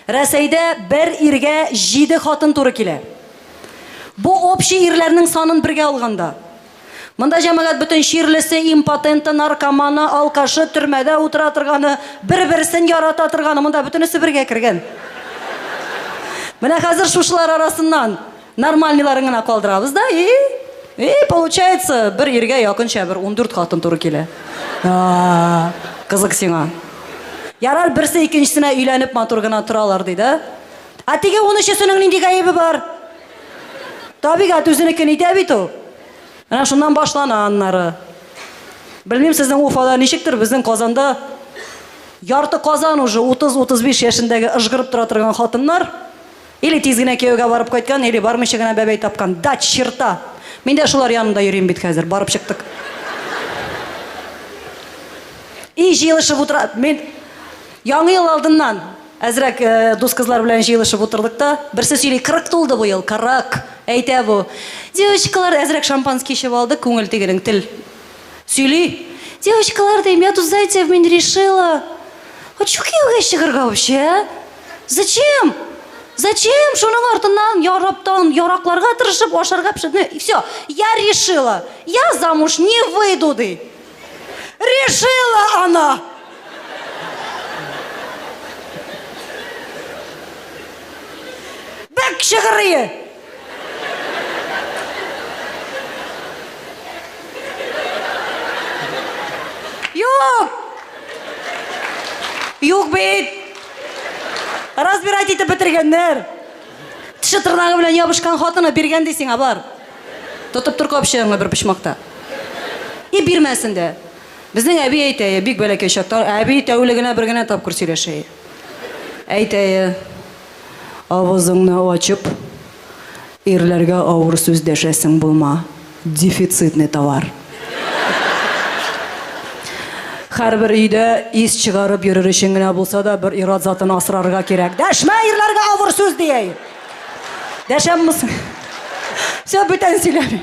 Рәсәйдә бер иргә җиде хатын туры килә. Бу общий ирләрнең санын бергә алганда. Монда җәмәгать бөтен чирлесе, импотенты, наркоманы, алкашы, төрмәдә утыра торганы, бер-берсен ярата торганы, монда бөтенесе бергә кергән. Менә хәзер шушылар арасыннан нормальныйларын гына калдырабыз да и и получается бер иргә якынча бер 14 хатын туры килә. Кызык сиңа. Ярар, берсе икенчесенә өйләнеп матур гына торалар ди да. Ә теге унөчесенең нинди гаебе бар? Табигать үзенекен итә бит ул. Менә шуннан башлана аннары. Белмим, сезнең Уфада ничектер, безнең Казанда ярты Казан уже 30-35 яшендәге ыжгырып тора торган хатыннар или тиз генә кияүгә барып кайткан, или бармыйча гына бәбәй тапкан. Да черта! Мин дә шулар янында йөрим бит хәзер, барып чыктык. И җыелышып утыра, мин Яңа ел алдыннан әзрәк дус кызлар белән җыелышып утырдык та, берсе сөйли, 40 тулды бу ел, 40! Әйтә бу. Девочкалар, әзрәк шампанский эчеп алдык, күңел тегенең тел сөйли. Девочкалар, дим, я тут, знаете, мин решила, а чё кияүгә чыгарга вообще, а? Зачем? Зачем? Шуның артыннан яраптан яракларга тырышып, ашарга пешереп, и все, я решила, я замуж не выйду, ди. Решила она! Бәк чыгырые! Юк! Юк бит! Разбирать итеп бетергәннәр. Теше тырнагы белән ябышкан хатыны биргән ди сиңа, бар. Тотып тор капчыгыңны бер почмакта. И бирмәсен дә. Безнең әби әйтә, бик бәләкәй чакта, әби тәүлегенә бер генә тапкыр сөйләшә. Әйтә, авызыңны ачып, ирләргә авыр сүз дәшәсең булма. Дефицитный товар. Һәрбер өйдә ис чыгарып йөрер өчен генә булса да бер ир-ат затын асрарга кирәк. Дәшмә ирләргә авыр сүз, дия. Дәшәмме соң? Все, бүтән сөйләмим.